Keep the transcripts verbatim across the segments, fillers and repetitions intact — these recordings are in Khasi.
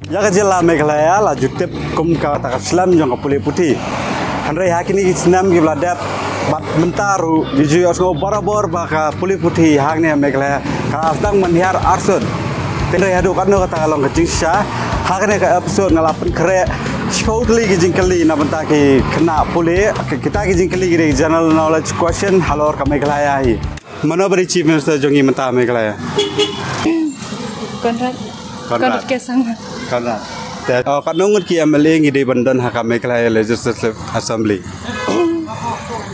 Ïa ka jylla Meghalaya la ju tip kum kata ka slem jong ka pule puthi. Hynrei ha kine ki snem kiba la dep bad mynta ruh ngi ju ïohsngew barabor ba ka pule puthi hangne ha Meghalaya ka la sdang ban hiar arsut. Hynrei haduh katno kata ka long ka jingshisha. Ha kane ka episode nga la pynkhreh shiphew tylli ki jingkylli na bynta ki khynnah pule. Kita ki jingkylli ki dei general knowledge question halor ka Meghalaya hi. Mano ba dei Chief Minister jong ngi mynta Meghalaya? Conrad. Conrad. Conrad K Sangma. Conrad. Te, oh, katno ngut ki M L A ngi dei ban don ha ka Meghalaya Legislative Assembly?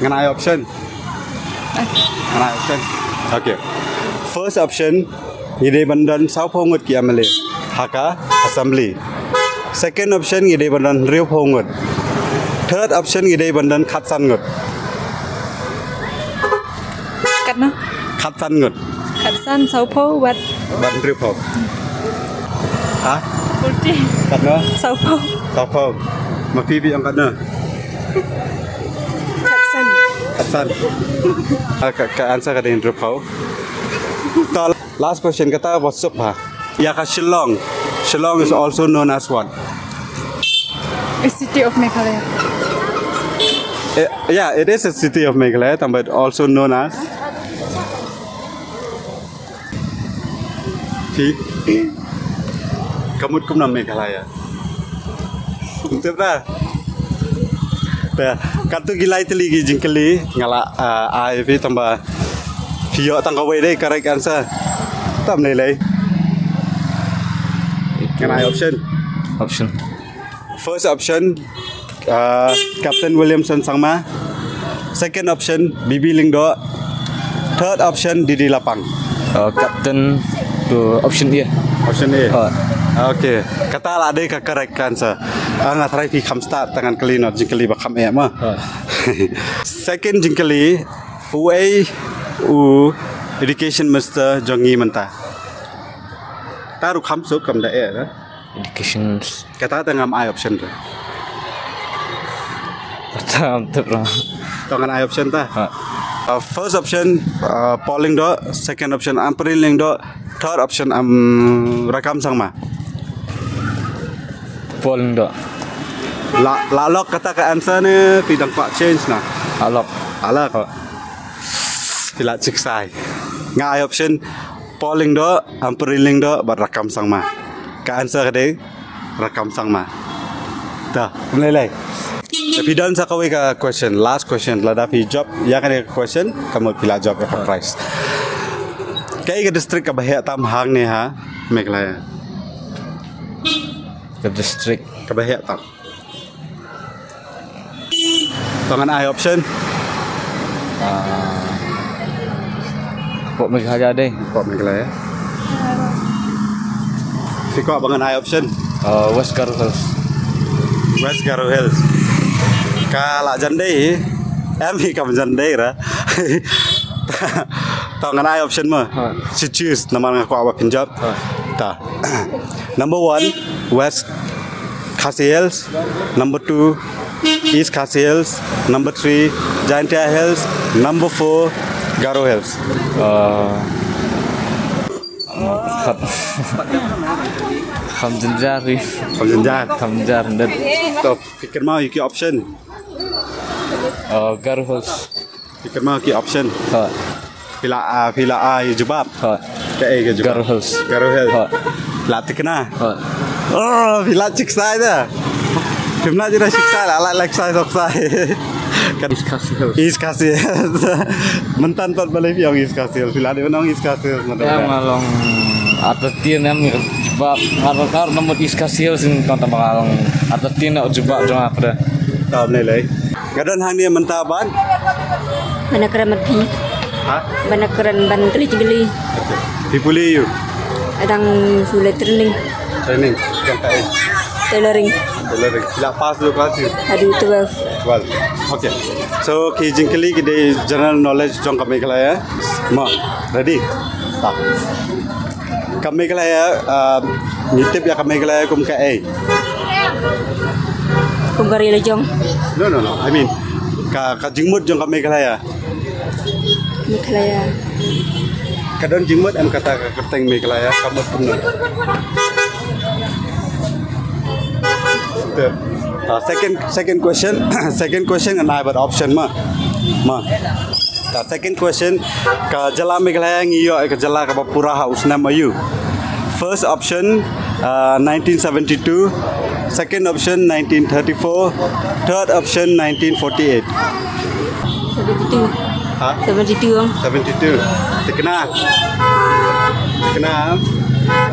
Ngan ai option. Ngan ai option. Okay. First option, ngi dei ban don sawphew ngut ki M L A ha ka Assembly. Second option, ngi dei ban don hynriewphew ngut. Third option, ngi dei ban don khatsan ngut. Katno? Khatsan ngut. Khatsan, sawphew, wat. Bad hynriewphew. Ha? Forty. Katno? Sawphew. Sawphew. Ma phi phi ong katno? Khatsan. Khatsan. Ah, ka, ka answer ka dei hynriewphew. To, last question, kata ba suk ha. Ïa ka Shillong. Shillong is also known as what? A city of Meghalaya. Eh, yeah, it is a city of Meghalaya, tang, but also known as. Phi. Ka mut kumno Meghalaya? Tip da. Te, katto ki lai tylli ki jingkylli nga la, ah, ai phi tang ba phi ïoh tang kawei dei correct answer. Tam lei lei. Ngan ai option. Option. First option, uh, Captain Williamson Sangma. Second option, B B Lyngdoh. Third option, D D Lapang. Uh, Captain to option A. Option A. Uh. Okay. Kata la dei ka correct answer. Ah, nga tharai phi kham start tang ngan kylli noh jingkylli ba kham eh ma. Uh. Second jingkylli, uei u education minister jong ngi mynta? Ta ruh kham suk kam da eh da. Education. Kata te ngam ai option te. Kata am tip ra. To ngan ai option ta. Ha. Uh, first option, uh, Paul Lyngdoh, second option Ampareen Lyngdoh, third option, um, Rakkam Sangma. Paul Lyngdoh. La, la lock kata ka answer ne, phi dang kwah change na. La lock. La lock. Ha. Phi la chiksai. Nga ai option Paul Lyngdoh, Ampareen Lyngdoh bad Rakkam Sangma. Ka answer ka dei Rakkam Sangma. Ta, kum lei lei. Phi don sa kawei ka question, last question, lada phi jop ïa kane ka question, ka mut phi la jop ïa ka prize. Kaei ka district kaba heh tam hangne ha Meghalaya? Ka district kaba heh tam. To ngan ai option. Ah. Pok Meghalaya dei. Pok Meghalaya. Phi kwah ba ngan ai option. Ah, West Garo Hills. West Garo Hills. Ka la jan dei. Em hi kam jan dei ra. To ngan ai option mo. Ha. Shi choose namar nga kwah ba phin jop. Ha. Ta. Number one, West Khasi Hills. Number two, East Khasi Hills. Number three, Jaintia Hills. Number four, Garo Hills. Uh, kham, kham jynjar ri. Kham jynjar. Kham jynjar, ndet. To, phi kynmaw ïa ki option. Uh, Garo Hills. Phi kynmaw ki option. Ha. Phi la, ah, phi la ai jubab. Ha. Kaei ka jubab? Garo Hills. Garo Hills. Ha. La tikna. Ha. Oh, phi la chiksai da. Phim la jira chiksai la, la, la chiksai soksai. East Khasi Hills. East Khasi Hills. Myntan pat balei phi ong East Khasi Hills. Phi la dei ban ong East Khasi Hills myntan. Em, nga long artatien em jubab. Ngar ngar na mut East Khasi Hills in kong tang ba nga long artatien em jubab jong nga pada. Tam ne lei. Nga don hangne mynta ban? Ban kren bad phi. Ha? Ban kren ban trei jingkylli. Phi pule ïa u? Nga dang pule training. Training jong kaei? Tailoring. Tailoring. Phi la pass ruh klas sha? Haduh twelve. Twelve. Okay. So ki jingkylli ki dei general knowledge jong ka Meghalaya. Mo, ready? Ta. Ka Meghalaya, ah, ngi tip ïa ka Meghalaya kum kaei? Kum ka ri la jong. No, no, no. I mean, ka, ka jingmut jong ka Meghalaya. Meghalaya. Ka don jingmut em kata ka kyrteng Meghalaya, ka mut kumno? Uh, second second question, second question ngan ai bad option ma. Ma. Uh, second question, ka jylla Meghalaya ngi ïoh ka jylla kaba pura ha u snem aïu? First option, uh, nineteen seventy-two, second option nineteen thirty-four, third option nineteen forty-eight. Seventy-two. Ha? Seventy-two, ang. Seventy-two. Tikna. Tikna.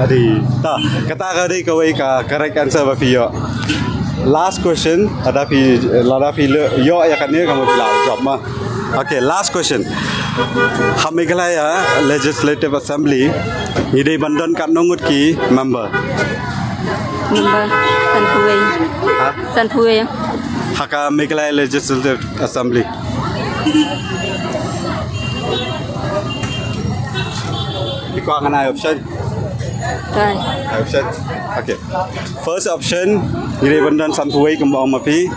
Adi. Ta, kata ka dei kawei ka correct answer ba phi ïoh. Last question, lada phi, lada phi ïoh ïa kane ka mut phi la ïoh job ma. Okay, last question. Ha Meghalaya Legislative Assembly ngi dei ban don katno ngut ki member? Member sanphew wei. Ha? Sanphew wei. Ha ka Meghalaya Legislative Assembly. Phi kwah ngan ai option? Ai option. Okay. First option, ngi dei ban don sanphew wei kumba ong ma phi.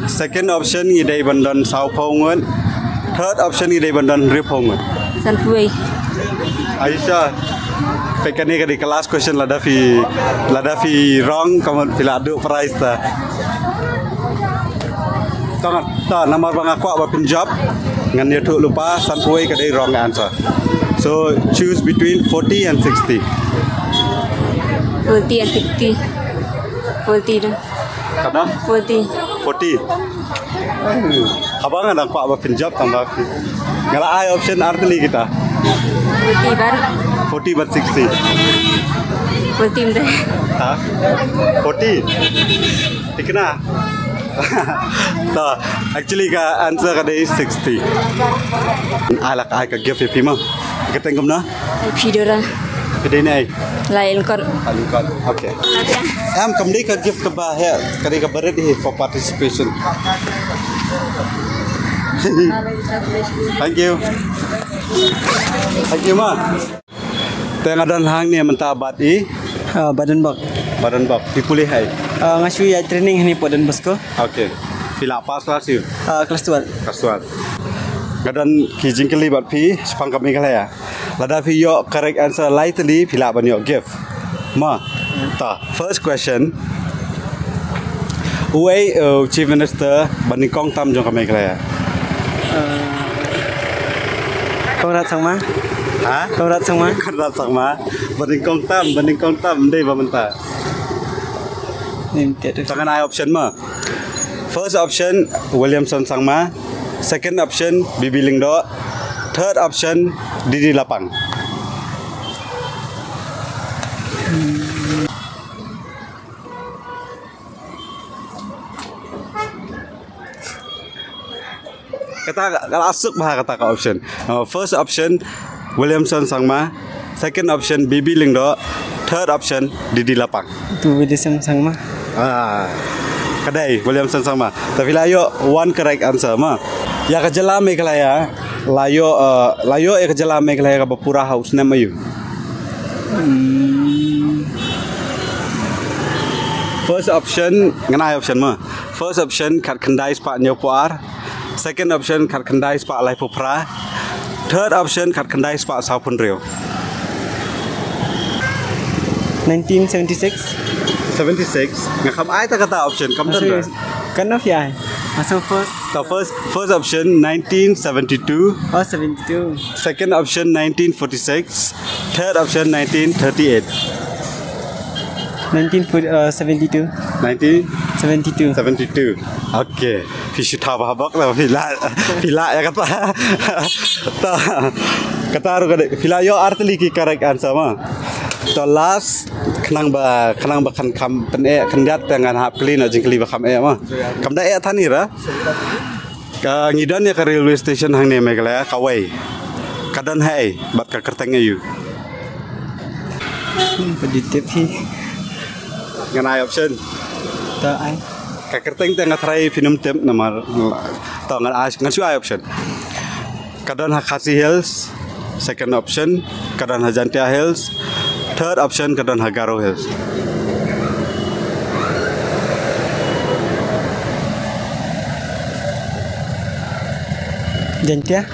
Second option, ngi dei ban don sawphew ngut. Third option, ngi dei ban don hynriewphew ngut. Sanphew wei. Are you sure? Peit kane ka dei ka last question, lada phi, lada phi wrong ka mut phi la duh prize ta. Tang ta namar ba nga kwah ba phin jop, ngan ïathuh lypa, sanphew wei ka dei wrong answer. So choose between forty and sixty. Forty and sixty. Forty dong. Katno? Forty. Forty. Haba nga dang kwah ba phin jop tang ba phi. Nga la ai option ar tylli kita. Forty bad. Forty bad sixty. Forty mde. Ha? Forty. Tikna. Ta, actually ka answer ka dei sixty. Ai la ka ai ka gift ïa phi ma. Ka teng kumno? Phi dei ra. Phi dei ne ai? Lai lyngkot. Lai lyngkot. Okay. Em, kam dei ka gift kaba heh, ka dei kaba rit hi for participation. Thank you. Thank you ma. Te nga don hangne mynta bad i? Ah, Badenbok. Badenbok. Phi pule ha i? Ah, nga shu ïa training hangne hapoh Don Bosco. Okay. Phi la pass class ïa? Ah, class twelve. Class twelve. Nga don ki jingkylli bad phi shaphang ka Meghalaya. Lada phi ïoh correct answer lai tylli phi lah ban ïoh gift. Ma. Ta, first question. Uei, uh, Chief Minister ba nyngkong tam jong ka Meghalaya? Uh, Conrad Sangma. Ha? Conrad Sangma. Conrad Sangma. Ba nyngkong tam, ba nyngkong tam, dei ba mynta. Nim tiat. Tang ngan ai option ma. First option, Williamson Sangma. Second option, B B Lyngdoh. Third option, D D Lapang. Kata ka la suk bha kata ka option. Uh, first option, Williamson Sangma. Second option, B B Lyngdoh. Third option, D D Lapang. Tu Williamson Sangma. Ah, ka dei Williamson Sangma. Ta phi la ïoh one correct answer ma. Ïa ka jylla Meghalaya la ïoh, uh, la ïoh ïa ka jylla Meghalaya kaba pura ha u snem aïu? Hmm. First option, ngan ai option ma. First option, khatkhyndai spah hynñiewphew ar. Second option, khatkhyndai spah laiphew phra. Third option, khatkhyndai spah sawphew hynriew. Nineteen seventy-six. Seventy-six. Nga kam ai ta kata option, kam don. Sorry. Kan of ya. So first. The first, first option, nineteen seventy-two. Oh, seventy-two. Second option, nineteen forty-six. Third option, nineteen thirty-eight. Nineteen forty, uh, seventy-two. Nineteen? Seventy-two. Seventy-two. Okay. Phi shu thaw bha bok la, phi la, phi la ïa kata. Ta, kata ruh ka dei, phi la ïoh ar tylli ki correct answer ma. To last, khnang ba, khnang ba kan kham pyneh khyndiat te ngan hap kylli na jingkylli ba kham eh ma. Kam da eh than ira. Ka ngi don ïa ka railway station hangne Meghalaya kawei. Ka don ha ei bad ka kyrteng aïu? Hmm, pynjah tip hi. Ngan ai option. To ai. Ka kyrteng te nga tharai phin ym tip namar. To ngan ai, ngan shu ai option. Ka don ha Khasi Hills. Second option, ka don ha Jaintia Hills. Third option, ka don ha Garo Hills. Jaintia.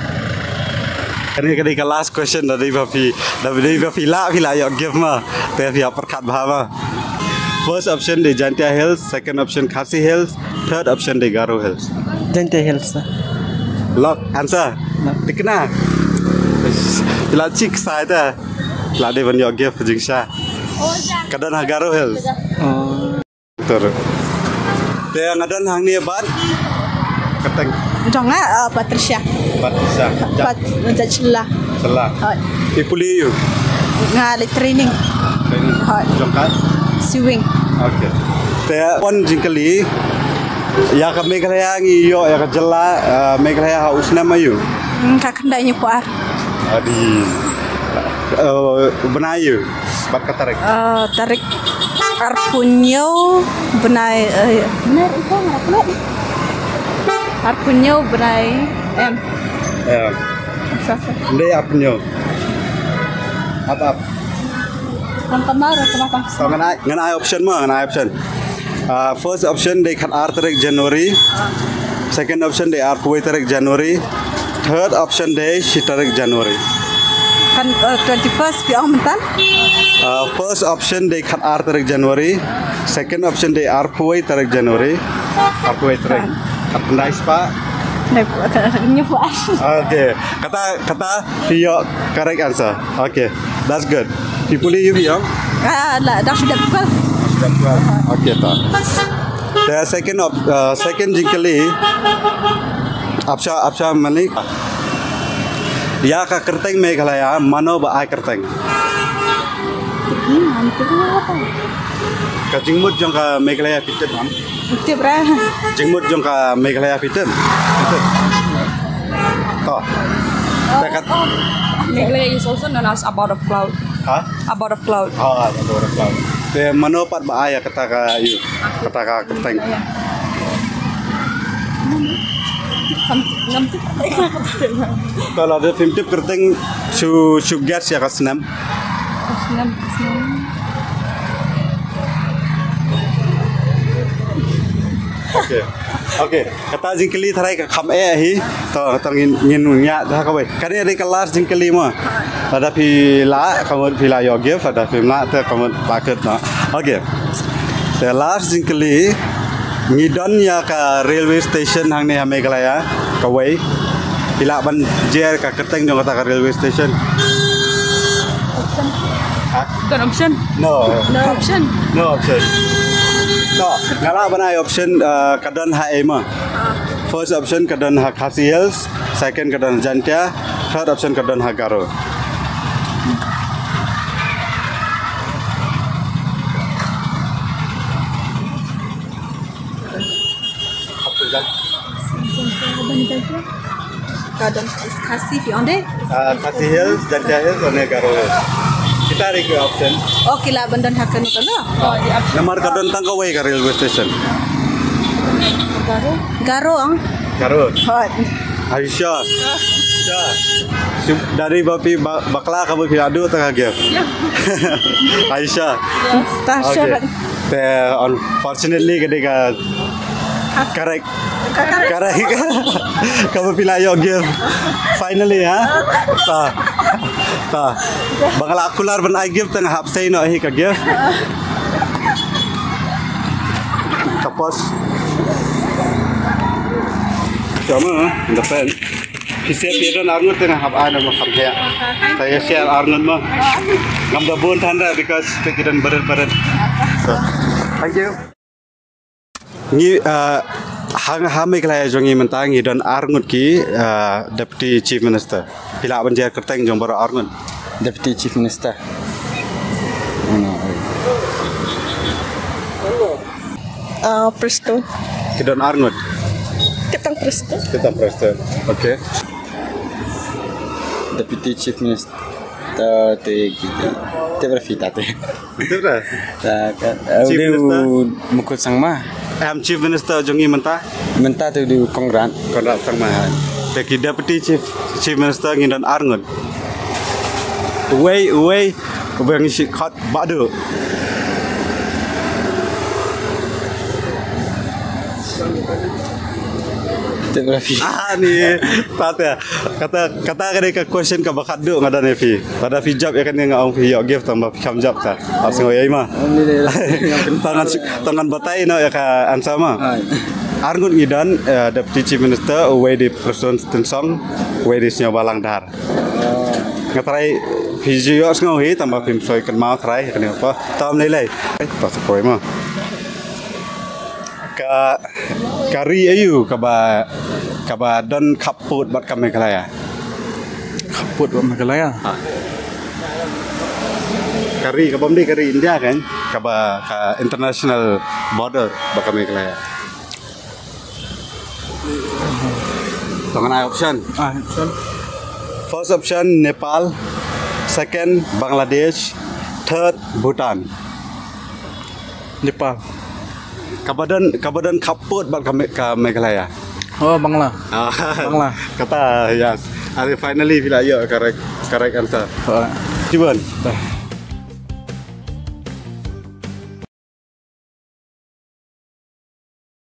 Kane ka dei ka last question, da dei ba phi, da dei ba phi lah, phi lah ïoh gift ma. Te phi ïa pyrkhat bha ma. First option dei Jaintia Hills, second option Khasi Hills, third option dei Garo Hills. Jaintia Hills. Lock answer. Lock. Tikna. Phi la chik sa ita. Phi la dei ban ïoh gift jingshisha. Ka don ha Garo Hills. Oh. Tur. Te nga don hangne bad kyrteng. Jong nga, uh, Patricia. Patricia. Pat, jat Shella. Shella. Hoi. Phi pule aiu? Nga leh training. Training. Hoi. Jong ka? Sewing. Okay. Te wan jingkylli ïa ka Meghalaya ngi ïoh ïa ka jylla, uh, Meghalaya ha u snem aiu? Hmm, ka khyndai hynñiewphew ar. Adi. Uh, bnai aiu? Bad ka tarik? Uh, tarik arphew hynñiew bnai, uh, bnai ita nga rat lut. Arphew hynñiew bnai em. Em. Sa, sa. Ndei arphew hynñiew. Ap, ap. Tang kamar, tang kamar. So, ngan ai, ngan ai option mo, ngan ai option. Uh, first option dei khat ar tarik January. Second option dei arphew wei tarik January. Third option dei shi tarik January. Kan, uh, twenty-first phi ong mynta? Uh, first option dei khat ar tarik January. Second option dei arphew wei tarik January. Arphew wei tarik. Khat khyndai spah. Hynñiewphew ar. Okay. Kata, kata phi ïoh correct answer. Okay. That's good. Phi pule aiu phi ong? Ah, la, dang shu dep twelve. Shu dep twelve. Okay, ta. Te second op-, uh, second jingkylli. Apsha, apsha Malik. Ïa ka kyrteng Meghalaya, mano ba ai kyrteng? Hmm, ngam tip. Ka jingmut jong ka Meghalaya phi tip, mam? Tip ra. Jingmut jong ka Meghalaya phi tip? Phi tip? To. Te kat- Meghalaya is also known as abode of cloud. Ha? Abode of cloud. Oh, abode of cloud. Te mano pat ba ai ïa kata ka, ïa kata ka kyrteng? Ngam tip. To, lada phim tip kyrteng, shu, shu guess ïa ka snem. Snem, snem. Okay. Okay. Kata jingkylli tharai ka kham eh hi. To, to ngin, ngin ïa da kawei. Kane dei ka last jingkylli mo. Lada phi lah, ka mut phi la ïoh gift, lada phim lah te ka mut ba kut noh. Okay. Te last jingkylli, ngi don ïa ka railway station hangne ha Meghalaya, kawei. Phi lah ban jer ka kyrteng jong kata ka railway station? Option. Ha? Don option? No. No option. No option. No, nga lah ban ai option, uh, ka don ha ei mo. First option ka don ha Khasi Hills, second ka don ha Jaintia, third option ka don ha Garo. Ka don Khasi phi ong de? Ah, Khasi Hills, Jaintia Hills, ne Garo Hills. Kita ri ki option. Oh, ki lah ban don ha kano kano. Namar ka don tang kawei ka railway station. Garo. Garo ang. Garo. Hot. Are you sure? Sure. Shu-, dari ba phi ba-, bakla ka ba phi adu ta ka gift. Are you sure? Yes. Ta sure. Te unfortunately ka dei ka correct. Correct. Ka ba phi la ïoh gift. Finally, ha? Ta. Ta. Ba nga la kular ban ai gift te nga hap sei noh hi ka gift. Tapos. Cuma, ha? Dapat. Phi share phi don arngut te nga hap ai na ma kham heh. Te ïa share arngut mo. Ngam da bun than da because te ki don barit barit. So, thank you. Ngi, uh, ha, ha Meghalaya jong ngi mynta ngi don arngut ki, uh, Deputy Chief Minister. Phi lah ban jer kyrteng jong baroh arngut? Deputy Chief Minister. Ano, ai. Ah, Prestone. Ki don arngut. Tip tang Prestone. Tip tang Prestone. Okay. Deputy Chief Minister te, te, te berfita te. Tip dah? Ta, ka, eh, Chief Minister? Mukul Sangma. Em, Chief Minister jong ngi mynta? Mynta te u Conrad. Conrad Sangma. Te ki Deputy Chief, Chief Minister ngi don arngut. Uwei, uwei, uwei ngi shi khot Badu. Geography. Ah, ni. Tat ya. Kata kata ka dei ka question kaba khatduh nga don ïa phi. Lada phi jop ïa kane nga ong phi ïoh gift tang ba phi kham jop ta. Ap sngew ïa i ma. Alhamdulillah. Tang ngan tang ngan batai noh ïa ka answer ma. Hai. Arngut ngi don, eh, Deputy Chief Minister, uwei dei Prestone Tynsong, uwei dei Sniawbhalang Dhar. Nga trai phi ju ïoh sngew hi tang ba phim soi kynmaw trai kane ko. Tam lei lei. Eh, ta sa poi ma. Ka ka ri aïu kaba kaba don khappud bad ka Meghalaya. Khappud bad Meghalaya. Ha. Ka ri kaba ym dei ka ri India kan kaba ka international border bad ka Meghalaya. Tang ngan ai option. Ah, option. First option Nepal, second Bangladesh, third Bhutan. Nepal. Kaba don kaba don khappud bad ka, Me- ka Meghalaya. Oh, Bangla. Ah, Bangla. Kata yes. Ari finally phi la ïoh correct correct answer. Ah. Tiban.